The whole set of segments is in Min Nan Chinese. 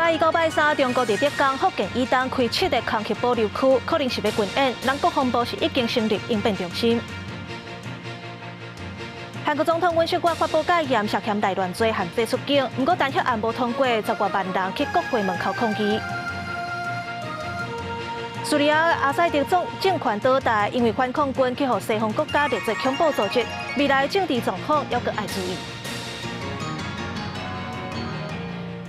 拜一到拜三，中國佇浙江、福建以東開七个空襲保留區，可能是欲軍演。咱國防部是已經成立應變中心。韓國總統尹錫悅發布戒嚴，涉嫌內亂罪限制出境，毋過彈劾案無通過，十外萬人去國會門口抗議。敘利亞阿薩德總政權倒台，因為反抗軍去予西方國家列做恐怖組織，未來政治狀況猶閣愛注意。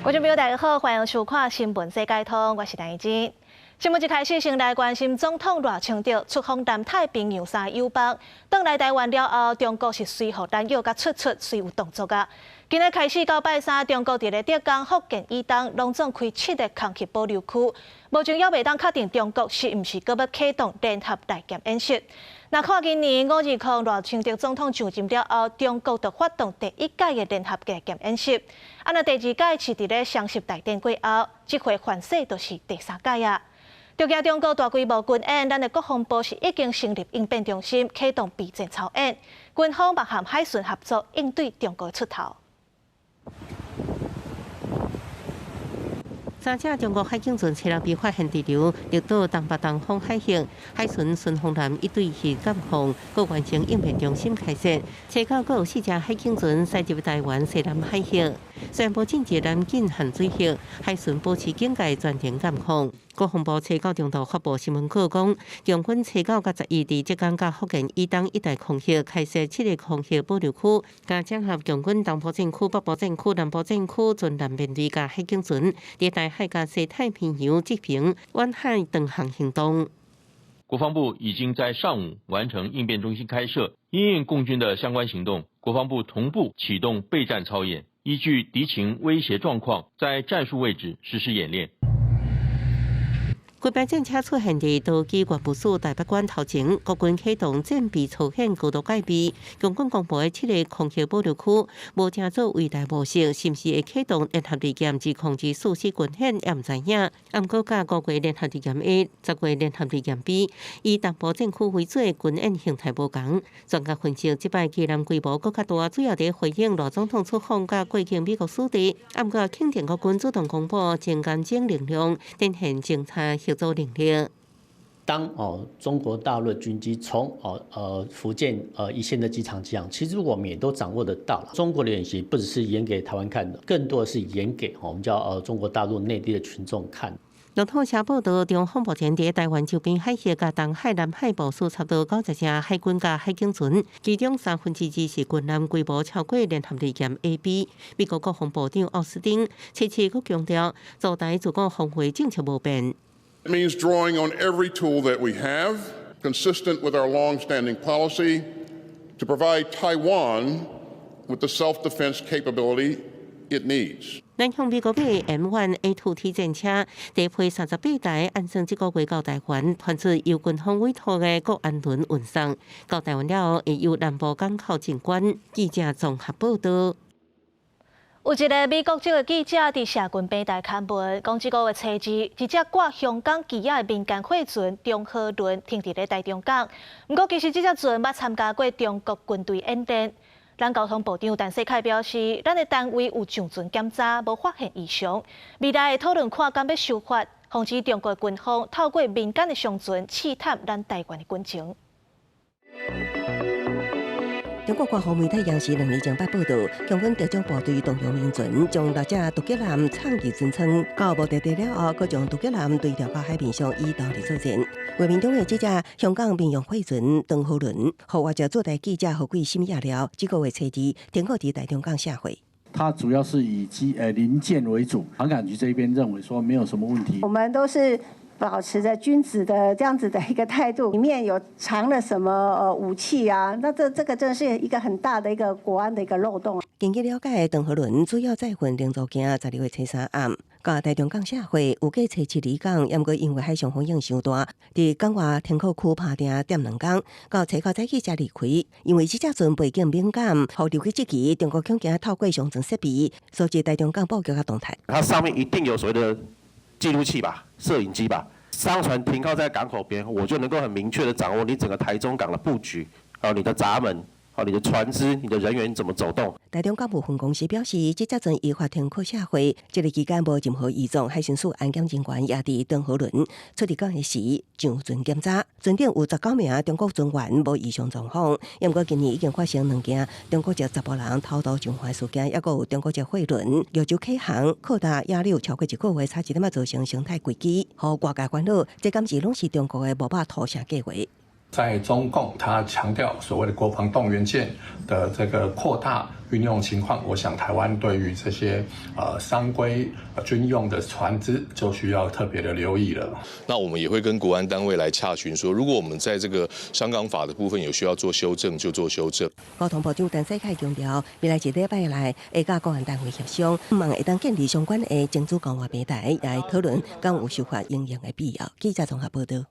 觀眾朋友大家好，歡迎收看新聞世界通，我是陳怡靜。新聞一開始，先來關心總統賴清德出訪南太平洋三友邦，轉來台灣了後，中國是隨予彈藥佮出出隨有動作啊。今仔開始到拜三，中國佇咧浙江、福建以東，攏總開七个空襲保留區，目前猶未當確定中國是毋是閣欲啟動聯合利劍演習。若看今年520賴清德總統上任了後，中國就發動第一屆的聯合利劍演習，啊，若第二屆是佇咧雙十大典過後，這回反勢就是第三屆啊。著驚中國大規模軍演，咱的國防部是已經成立應變中心，啟動備戰操演，軍方嘛和海巡合作應對中國出頭。三隻中國海警船初六被發現滯留綠島東北東方海域，海巡順風艦一對去監控，閣完成應變中心開設。初九閣有四隻海警船駛入台灣西南海域，雖然無進入南境限水域，海巡保持警戒，全程監控。國防部初九中晝發布新聞稿講，共軍初九佮十一佇浙江佮福建以東一帶空域開設七个空襲保留區，佮整合共軍東部戰區、北部戰區、南部戰區、巡艦編隊佮海警船，佇台海佮西太平洋執行遠海長航行動。國防部已經在上午完成應變中心開設，因應共軍的相關行動，國防部同步啟動備戰操演，依據敵情威脅狀況，在戰術位置實施演練。軍備戰車出現佇島基縣部署台北館頭前，國軍啟動戰備操演高度戒備。共軍公布的七个空襲保留區，無成做未來模式，是毋是會啟動聯合利劍2024軍演也毋知影。毋過佮五月聯合利劍 A、十月聯合利劍 B，以東部戰區為主的軍演形態無仝。專家分析，這擺機艦規模閣較大，主要佇回應賴總統出訪佮過境美國屬地。毋過肯定國軍主動公布增監偵力量，展現偵察協作能力。當哦中國大陸軍機從哦福建一線的機場機場，其實我們也都掌握得到。中國的演習不只是演給台灣看的，更多的是演給我們叫中國大陸內地的群眾看。路透社報道，中方目前佇台灣周邊海域佮東海、南海部署差不多90隻海軍佮海警船，其中二是軍艦，規模超過聯合利劍 A、B。美國國防部長奧斯汀初七閣強調，座台自我防衛政策無變。 It means drawing on every tool that we have, consistent with our long-standing policy, to provide Taiwan with the self-defense capability it needs. 咱向美國買 M1A2T 戰車，地配38台，按算這個月到台灣，傳出由軍方委託的國安輪運送到台灣了後，會由南部港口進關。記者綜合報道。有一个美國籍的記者佇社群平台刊文，講這个月初二，一隻掛香港旗仔的民間貨船中和輪停佇咧台中港。毋過其實這隻船捌參加過中國軍隊演練。咱交通部長陳世凱表示，咱的單位有上船檢查，無發現異常。未來會討論看敢欲修法，防止中國軍方透過民間的商船試探咱台灣的軍情。中國官方媒體央視2年前捌報道，共軍特種部隊動用民船將六隻突擊艦藏入船艙，到目的地了後，閣將突擊艦對調到海面上以獨立作戰。畫面中的這隻香港民用貨船長和輪，予外籍駐台記者何貴審閱了，這個月初二停靠佇台中港卸貨。它主要是以機零件為主，航港局這邊認為說沒有什麼問題。我們都是保持着君子的這樣子的一個態度，裡面有藏了什麼武器啊？那這個真是一個很大的一個國安的一個漏洞。根據了解，長和輪主要載運零組件，12月初三暗到台中港卸貨，預計初七離港，毋過因為海上風湧傷大，佇港外停靠區拍定踮2工，到初九早起才離開。因為這隻船背景敏感，予入去這期中國恐驚透過上船設備，鎖定台中港布局佮動態。它上面一定有所謂的記錄器吧、攝影機吧，商船停靠在港口邊，我就能夠很明確的掌握你整個台中港的布局，還有你的閘門，好，你的船隻、你的人員怎麼走動？台中港務分公司表示，這隻船依法停靠卸貨，這个期間無任何異狀。海巡署安檢人員也佇頓河輪出入港的時上船檢查，船頂有19名中國船員無異常狀況。毋過今年已經發生兩件中國籍查埔人偷渡上岸事件，抑閣有中國籍貨輪越州啟航，擴大野柳超過一個月，差一點仔造成生態危機，予外界煩惱。這敢是攏是中國的無肉屠城計劃？在中共，他強調所謂的國防動員艦的這個擴大運用情況，我想台灣對於這些商規軍用的船隻就需要特別的留意了。那我們也會跟國安單位來洽詢，說如果我們在這個商港法的部分有需要做修正，就做修正。交通部長陳世凱強調，未來一禮拜內會佮國安單位協商，希望會當建立相關的情資交換平台，來討論敢有修法應用的必要。記者綜合報道。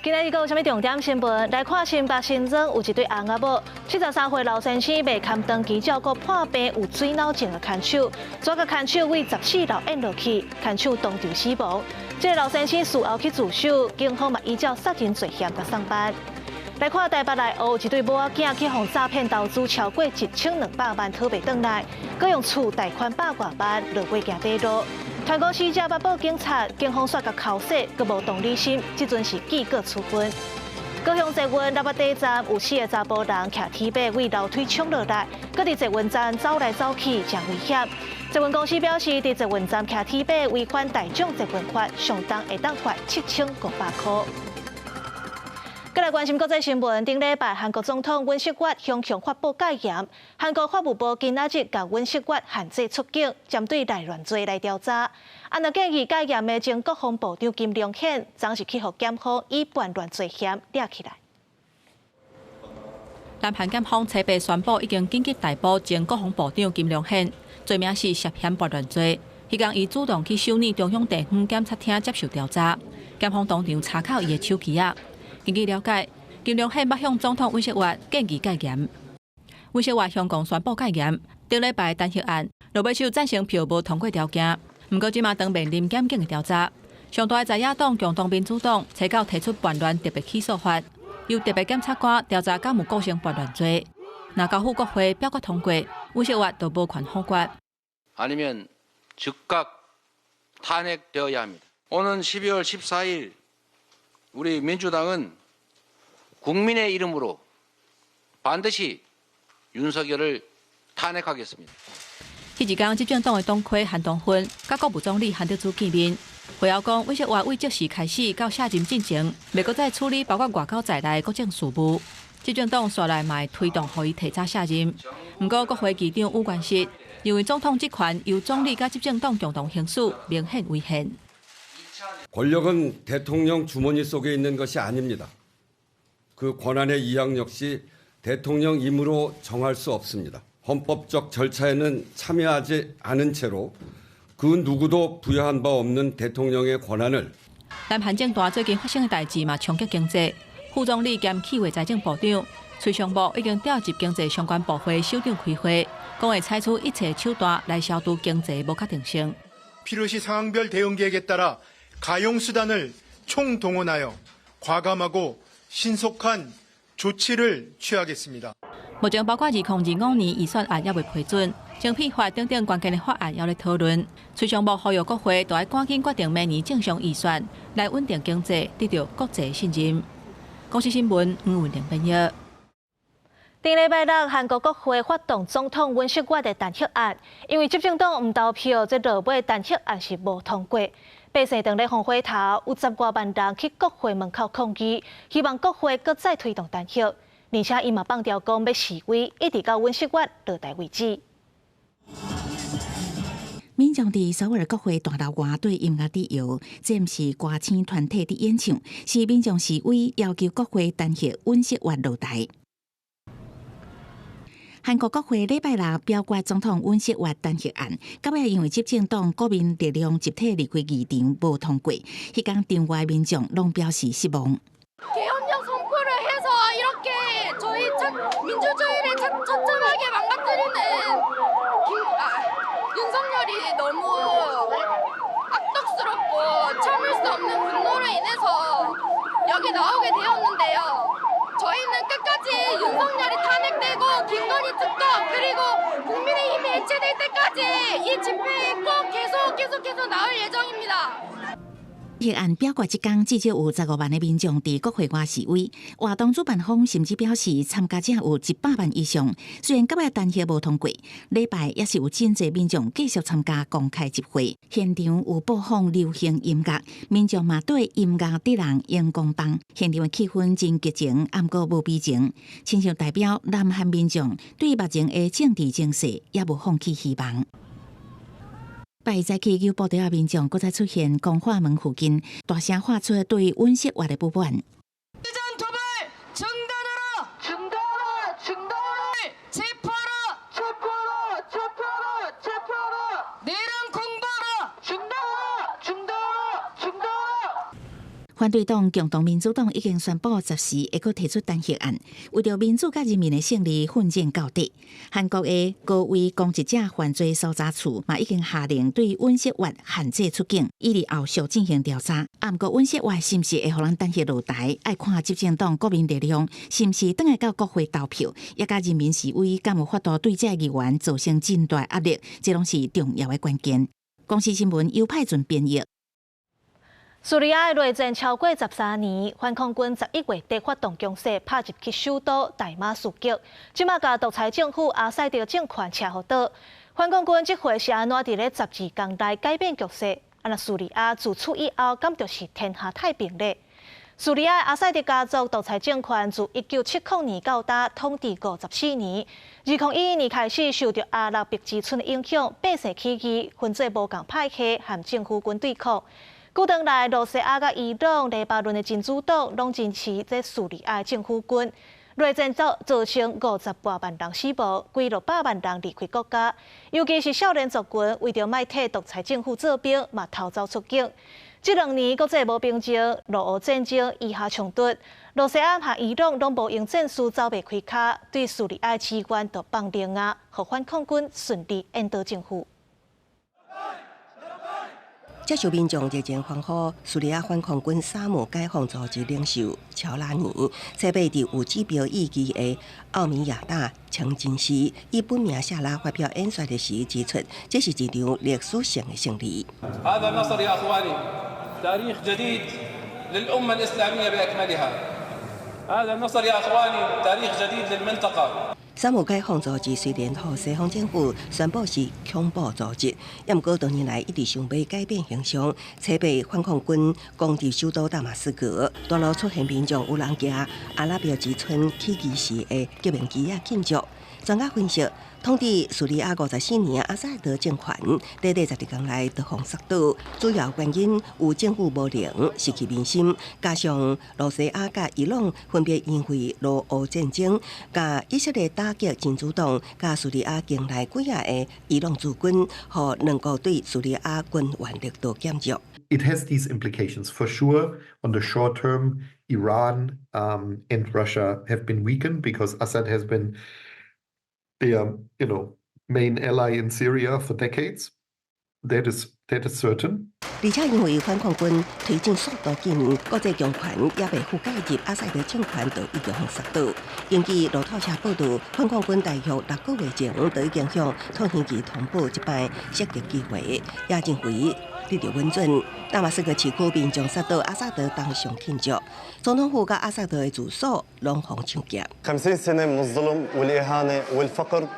今仔日閣有啥物重點新聞？來看新北新莊有一對翁仔某，73歲老先生袂堪長期照顧破病有水腦症的牽手，怎共牽手對14樓咽落去，牽手當場死亡。這个老先生事後去自首，警方嘛依照殺人罪嫌共送辦。來看台北內湖有一對某仔囝去予詐騙投資超過1200萬討袂轉來，閣用厝貸款100外萬落尾行短路。團公司者捌報警察，警方煞共剾洗，閣無同理心，這陣是記過處分。高雄捷運六八底站有四个查埔人騎鐵馬對樓梯衝落來，閣佇捷運站走來走去，誠危險。捷運公司表示，佇捷運站騎鐵馬違反大眾捷運法，上重會當罰7500箍。閣來關心國際新聞，頂禮拜韓國總統尹錫悅雄雄發布戒嚴，韓國法務部今仔日共尹錫悅限制出境，針對內亂罪來調查。啊，若建議戒嚴的前國防部長金龍顯，昨是去予檢方以叛亂罪嫌掠起來。南韓檢方初八宣布已經緊急逮捕前國防部長金龍顯，罪名是涉嫌叛亂罪。彼工伊主動去首爾中央地方檢察廳接受調查，檢方當場查扣伊的手機仔。根據了解，金龍顯捌向總統尹錫悅建議戒嚴。尹錫悅向公宣布戒嚴，頂禮拜彈劾案落尾手贊成票無通過條件，毋過這馬當面臨檢警的調查。上大的在野黨共同民主黨初九提出叛亂特別起訴法，由特別檢察官調查敢有構成叛亂罪。若交付國會表決通過，尹錫悅就無權否決。 아니면 즉각 탄핵되어야 합니다. 오는 12월 14일 우리 민주당은 국민의 이름으로 반드시 윤석열을 탄핵하겠습니다. 彼一工執政黨的黨魁韓東勳佮國務總理韓德洙見面，會後講，尹錫悅對即時開始到卸任進前，袂閣再處理包括外交在內的國政事務。執政黨紲來嘛會推動予伊提早卸任。毋過國會議長宇垣實認為總統職權由總理佮執政黨共同行使，明顯違憲。 권력은 대통령 주머니 속에 있는 것이 아닙니다. 그 권한의 이양 역시 대통령 임의로 정할 수 없습니다. 헌법적 절차에는 참여하지 않은 채로 그 누구도 부여한 바 없는 대통령의 권한을 南韓政壇最近發生的代誌嘛，衝擊經濟。副總理兼企劃財政部長崔尚木已經召集經濟相關部會首長開會，講會採取一切手段來消除經濟無確定性。 필요시 상황별 대응 계획에 따라 가용 수단을 총동원하여 과감하고 신속한 조치를 취하겠습니다. 目前包括2025年預算案猶未批准，徵聘法等等關鍵的法案猶咧討論。崔尚木呼籲國會都愛趕緊決定明年正常預算，來穩定經濟，得到國際信任。公視新聞吳文玲編譯。頂禮拜六，韓國國會發動總統尹錫悅的彈劾案，因為執政黨毋投票，這落尾彈劾案是無通過。百姓當咧烽火頭，有10外萬人去國會門口抗議，希望國會閣再推動彈劾。而且伊嘛放調講欲示威，一直到尹錫悅落台為止。民眾佇首爾國會大樓外對音樂佇搖，這毋是歌星團體佇演唱，是民眾示威要求國會彈劾尹錫悅落台。韓國國會禮拜六表決總統尹錫悅彈劾案，到尾因為執政黨國民力量集體離開議場無通過，彼工場外民眾攏表示失望。 계엄령 선포를 해서 이렇게 저희 민주주의를 처참하게 망가뜨리는 윤석열이 너무 악덕스럽고 참을 수 없는 분노로 인해서 여기 나오게 되었는데요. 저희는 끝까지 윤석열이 탄핵되고 김건희 특검 그리고 국민의힘이 해체될 때까지 이 집회에 꼭 계속 계속해서 나올 예정입니다. 彈劾案表決這工，至少有15萬的民眾佇國會外示威。活動主辦方甚至表示，參加者有100萬以上。雖然到尾彈劾無通過，禮拜也是有真濟民眾繼續參加公開集會。現場有播放流行音樂，民眾嘛對音樂佇人熒光棒。現場的氣氛真激情，毋過無悲情，親像代表南韓民眾對目前的政治情勢也無放棄希望。拜早起有部隊的民眾，閣再出現光化門附近，大聲喊出對尹錫悅的不滿。反對黨共同民主黨已經宣布10時會閣提出彈劾案，為著民主佮人民的勝利奮戰到底。韓國的高危攻擊者犯罪搜查處嘛已經下令對尹錫悅限制出境，以利後續進行調查。啊，毋過尹錫悅是毋是會予人彈劾落台，愛看執政黨國民力量是毋是轉來到國會投票，也佮人民示威敢有法度對這議員造成真大壓力，這攏是重要的關鍵。公視新聞尤派准編譯。敘利亞的內戰超過13年，反抗軍11月底發動攻勢，拍入去首都大馬士革，這馬共獨裁政府阿薩德政權車予倒。反抗軍這回是按怎佇咧12工內改變局勢？啊，若敘利亞自此以後，敢就是天下太平咧？敘利亞阿薩德家族獨裁政權自1970年到今統治54年，2011年開始受著阿拉伯之春的影響，百姓起義，分做無仝派系和政府軍對抗。舊當來，羅西亞佮伊朗、黎巴嫩的真主黨攏支持這敘利亞政府軍。內戰造成50外萬人死亡，幾600萬人離開國家。尤其是少年族群，為著莫替獨裁政府做兵，嘛逃走出境。這2年國際無平靜，俄烏戰爭、以哈衝突，羅西亞和伊朗攏無用戰事走袂開跤，對敘利亞支援就放冷啊，予反抗軍順利扳倒政府。接受民眾熱情歡呼，敘利亞反抗軍沙姆解放組織領袖喬拉尼，初八佇有指標意義的奧米亞達清真寺，以本名夏拉發表演說的時指出，這是一場歷史性的勝利。 هذا النصر يا إخواني تاريخ جديد للأمة الإسلامية بأكملها. هذا النصر يا إخواني تاريخ جديد للمنطقة. 沙姆解放組織雖然予西方政府宣布是恐怖組織，也毋過多年來一直想欲改變形象。初八反抗軍攻入首都大馬士革，大路出現民眾有人舉阿拉伯之春起義時的革命旗仔慶祝。專家分析，統治敘利亞54年阿薩德政權，短短12工內就予殺倒，主要原因有政府無能、失去民心，加上羅西亞佮伊朗分別因為俄烏戰爭，佮以色列打擊真主黨，佮敘利亞境內幾仔个伊朗駐軍，予兩國對敘利亞軍援力度減弱。 It has these implications for sure. On the short term, Iran and Russia have been weakened because Assad has been their main ally in Syria for decades. That is certain. 而且因為反抗軍推進速度緊，國際強權猶未赴介入，阿薩德政權就已經予殺倒。根據路透社報導，反抗軍大約6個月前就已經向土耳其通報這擺射擊計劃，也認為得著穩準。大馬士革市區民眾殺倒阿薩德當場慶祝，總統府佮阿薩德的住所攏予搶劫。 50 سنة من الظلم والإهانة والفقر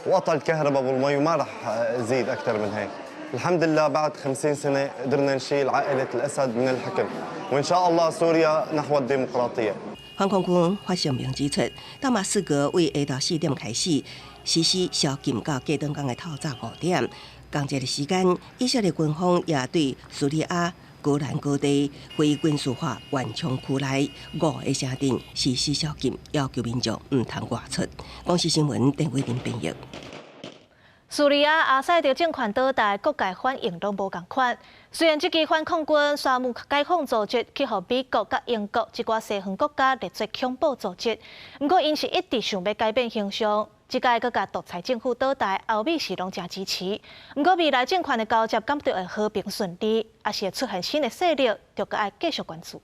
وقطع الكهرباء والمي وما رح أزيد أكثر من هيك. الحمد لله بعد 50 سنة قدرنا نشيل عائلة الأسد من الحكم وإن شاء الله سوريا نحو الديمقراطية. 反抗軍發聲明指出，大馬士革為下晝4點開始實施宵禁到隔頓工的透早5點。仝一个時間，以色列軍方也對敘利亞戈蘭高地非軍事化緩衝區內五个城鎮實施宵禁，要求民眾毋通外出。公視新聞鄧偉林編譯。敘利亞阿薩德政權倒台，各界反應攏無仝款。雖然這支反抗軍沙姆解放組織去予美國佮英國這寡西方國家列做恐怖組織，毋過𪜶是一直想欲改變形象。這擺閣共獨裁政府倒台，歐美是攏誠支持。毋過未來政權的交接，敢著會和平順利，抑是會出現新的勢力，就閣愛繼續關注。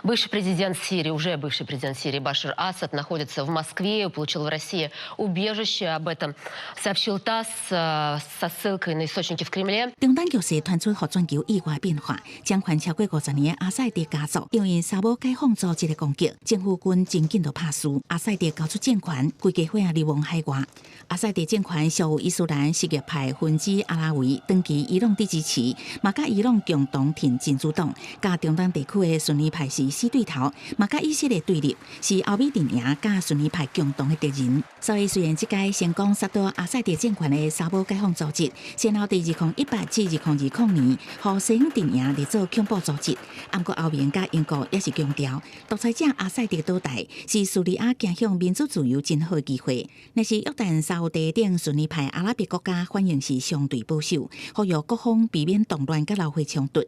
Бывший президент Сирии, уже бывший президент Сирии Башар Асад находится в Москве, получил в России убежище. Об этом сообщил ТАСС со ссылкой на источники в Кремле. 中東局勢傳出予全球意外變化，掌權超過50年的阿薩德家族，因為沙姆解放組織的攻擊，政府軍真緊就拍輸，阿薩德交出政權，規家伙仔流亡海外。阿薩德政權屬伊斯蘭什葉派分支阿拉維，長期伊朗佇支持，嘛佮伊朗共同挺真主黨，佮中東地區的遜尼派是死對頭，嘛佮以色列對立，是歐美陣營佮遜尼派共同的敵人。所以雖然這屆成功殺倒阿薩德政權的沙姆解放組織，先後佇2018至2020年，予西方陣營列做恐怖組織。毋過歐盟佮英國也是強調，獨裁者阿薩德倒台是敘利亞走向民主自由真好的機會。若是約旦、沙烏地等遜尼派阿拉伯國家反應是相對保守，呼籲各方避免動亂佮流血衝突。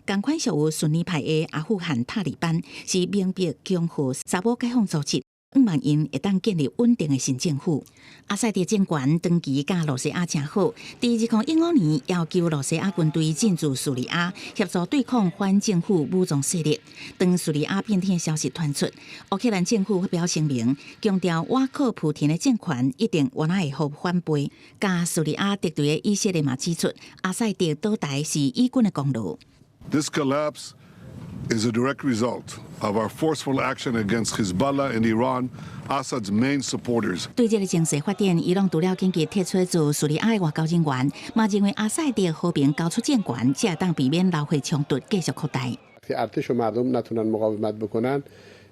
仝款屬於遜尼派的阿富汗塔利班是明白強化沙姆解放組織，向望𪜶會當建立穩定的新政府。阿薩德政權長期佮羅西亞誠好，佇2015年要求羅西亞軍隊進駐敘利亞，協助對抗反政府武裝勢力。當敘利亞變天的消息傳出，烏克蘭政府發表聲明，強調倚靠普廷的政權一定原來會予反背。佮敘利亞敵對的以色列嘛指出，阿薩德倒台是以軍的功勞。 This collapse is a direct result of our forceful action against Hezbollah and Iran, Assad's main supporters. 對這个情勢發展，伊朗除了緊急撤出駐敘利亞的外交人員，嘛認為阿薩德和平交出政權，才會當避免流血衝突繼續擴大。 ارتش و مردم نتونن مقاومت بکنن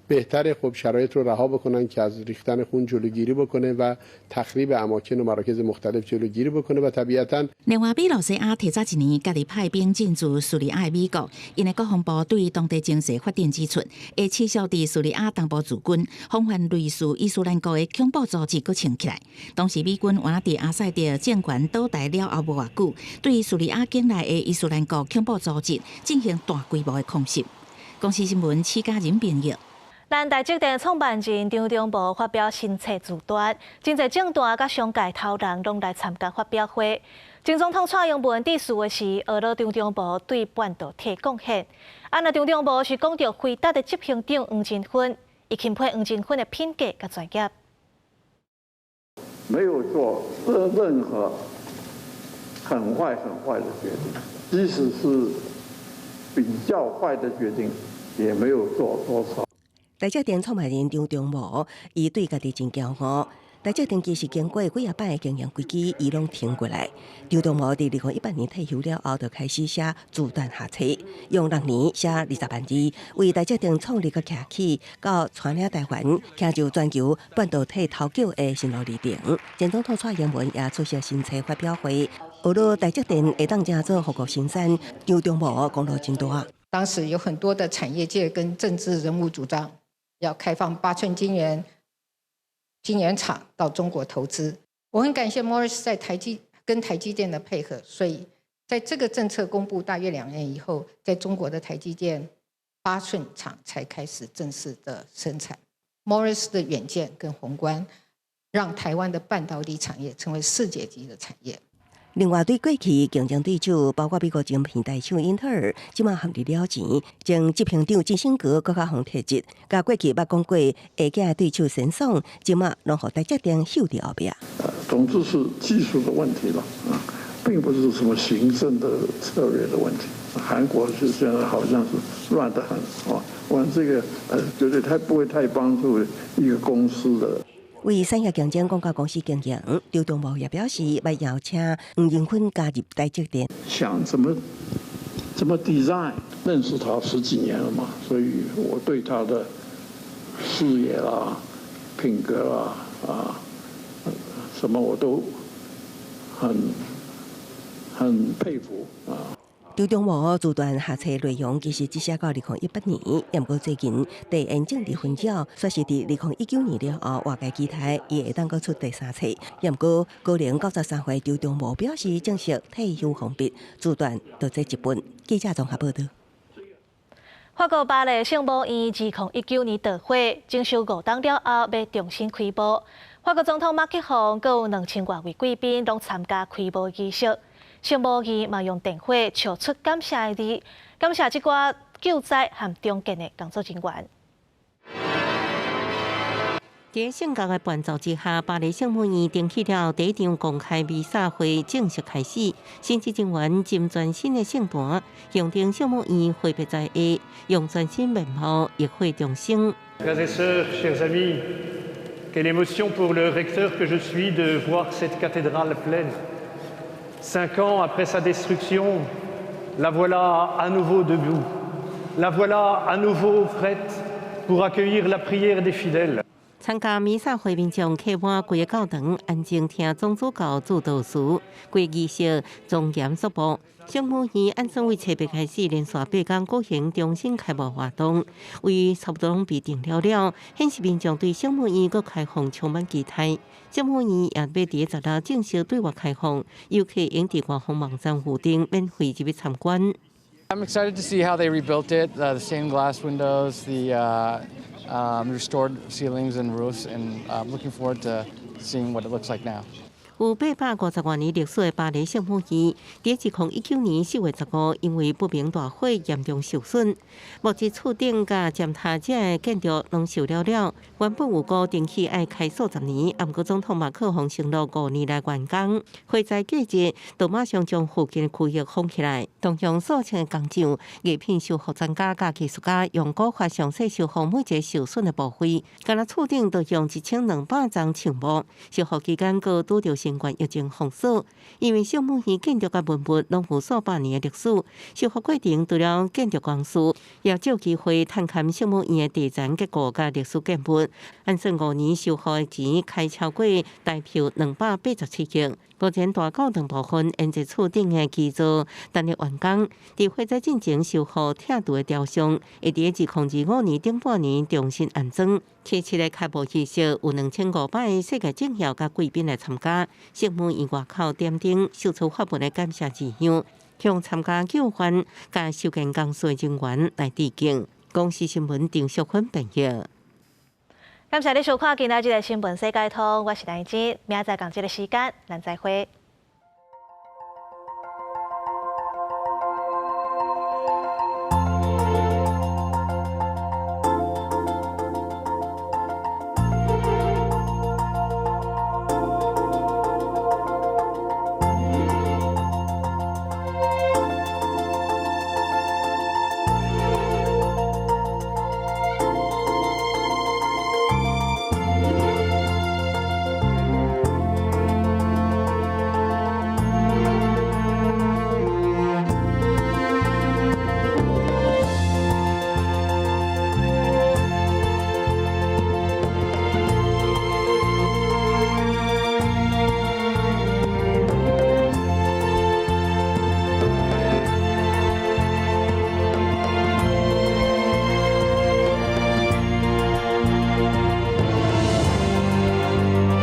بهتره خب شرایط رو رها بکنن که از ریختن خون جلوگیری بکنه و تخریب اماکن و مراکز مختلف جلوگیری بکنه و طبیعتا 另外，比羅西亞提早一年家己派兵進駐敘利亞的美國，𪜶的國防部對當地情勢發展指出，會持續佇敘利亞東部駐軍，防範類似伊斯蘭國的恐怖組織閣衝起來。當時美軍原來佇阿薩德政權倒台了後無偌久，對敘利亞境內的伊斯蘭國恐怖組織進行大規模的空襲。公視新聞，施嘉仁編譯。咱台積電創辦人張忠謀發表新冊自傳，真濟政壇佮商界頭人攏來參加發表會。前總統蔡英文致辭的時，呵咾張忠謀對半導體貢獻。啊，若張忠謀是講著輝達的執行長黃仁勳，伊欽佩黃仁勳的品格佮專業。沒有做任何很壞很壞的決定，即使是比較壞的決定，也沒有做多少。台積電創辦人張忠謀，伊對家己真驕傲。台積電其實經過幾仔擺的經營危機，伊攏挺過來。張忠謀佇2018年退休了後，就開始寫自傳下冊，用6年寫20萬字，為台積電創立佮徛起，到帶領台灣，成就全球半導體頭腳的心路歷程。前總統蔡英文也出席新冊發表會，呵咾台積電會當成做護國神山，張忠謀功勞真大。當時有很多的產業界跟政治人物主張，要開放8寸晶圓廠到中國投資。我很感謝 Morris 在台積跟台積電的配合，所以在這個政策公布大約2年以後，在中國的台積電8寸廠才開始正式的生產。Morris 的遠見跟宏觀，讓台灣的半導體產業成為世界級的產業。另外，對過去競爭對手，包括美國晶片大廠英特爾，這馬陷入了錢，前執行長基辛格閣較予撤職，佮過去捌講過下架對手神送，這馬攏予台積電睺佇後壁。總之是技術的問題了啊，並不是什麼行政的策略的問題。韓國是現在好像是亂得很啊，我這個絕對太不會太幫助一個公司的。為產業競爭廣告公司經營，張忠謀也表示，欲邀請黃仁勳加入台積電。想怎麼 design，認識他十幾年了嘛，所以我對他的事業啦、品格啦啊，什麼我都很佩服啊。張忠謀自傳下冊內容其實只寫到2018年，毋過最近地緣政治紛擾，煞是佇2019年了後，外界期待伊會當閣出第三冊。毋過高齡93歲張忠謀表示正式退休封筆，自傳就這一本。記者綜合報導。法國巴黎聖母院2019年著火，整修5冬了後，欲重新開幕。法國總統馬克宏閣有2000外位貴賓攏參加開幕儀式。聖母院嘛用電火笑出感謝的字，感謝這寡救災和重建的工作人員。佇聖樂的伴奏之下，巴黎聖母院重啟了第一場公開彌撒會正式開始。神職人員斟全新的聖壇，象徵聖母院揮別在地，用全新面貌浴火重生。 Frères et sœurs, chers amis, quelle émotion pour le recteur que je suis de voir cette cathédrale pleine. 5 ans après sa destruction, la voilà à nouveau debout. La voilà à nouveau prête pour accueillir la prière des fidèles. 參加彌撒會民眾客滿規個教堂，安靜聽總主教祝禱詞，規儀式莊嚴肅穆。聖母院按算為七月開始連續八工舉行重新開幕活動，位差不多攏被訂了了，顯示民眾對聖母院閣開放充滿期待。聖母院也欲佇16正式對外開放，遊客用佇官方網站預訂免費入去參觀。 I'm excited to see how they rebuilt it, the stained glass windows, the restored ceilings and roofs, and I'm looking forward to seeing what it looks like now. 有850多年歷史的巴黎聖母院，佇2019年4月15，因為不明大火嚴重受損，木質厝頂佮尖塔這个建築攏受了了。原本預估重啟愛開數十年，毋過總統馬克宏承諾5年內完工。火災過日，就馬上將附近的區域封起來，動用數千个工匠、藝品修復專家佮藝術家，用古法詳細修復每一个受損的部位。干焦厝頂就用1200欉橡木，修復期間閣拄著新冠疫情封鎖，因為聖母院建築佮文物攏有數百年的歷史，修復過程除了建築工序，也藉機會探勘聖母院的地層結構佮歷史建物。按算5年修復的錢開超過台票287億。目前大教堂部分沿著厝頂的基座，等咧完工。佇火災進前修復拆除的雕像，會佇2025年頂半年重新安裝。啟七的開幕儀式有2500個世界政要佮貴賓來參加。聖母院外口點燈，秀出法文的感謝字樣，向參加救援佮修建工事的人員來致敬。公視新聞張淑芬編譯。感謝你收看今仔日的新聞世界通，我是陳靜，明仔載仝這个時間，咱再會。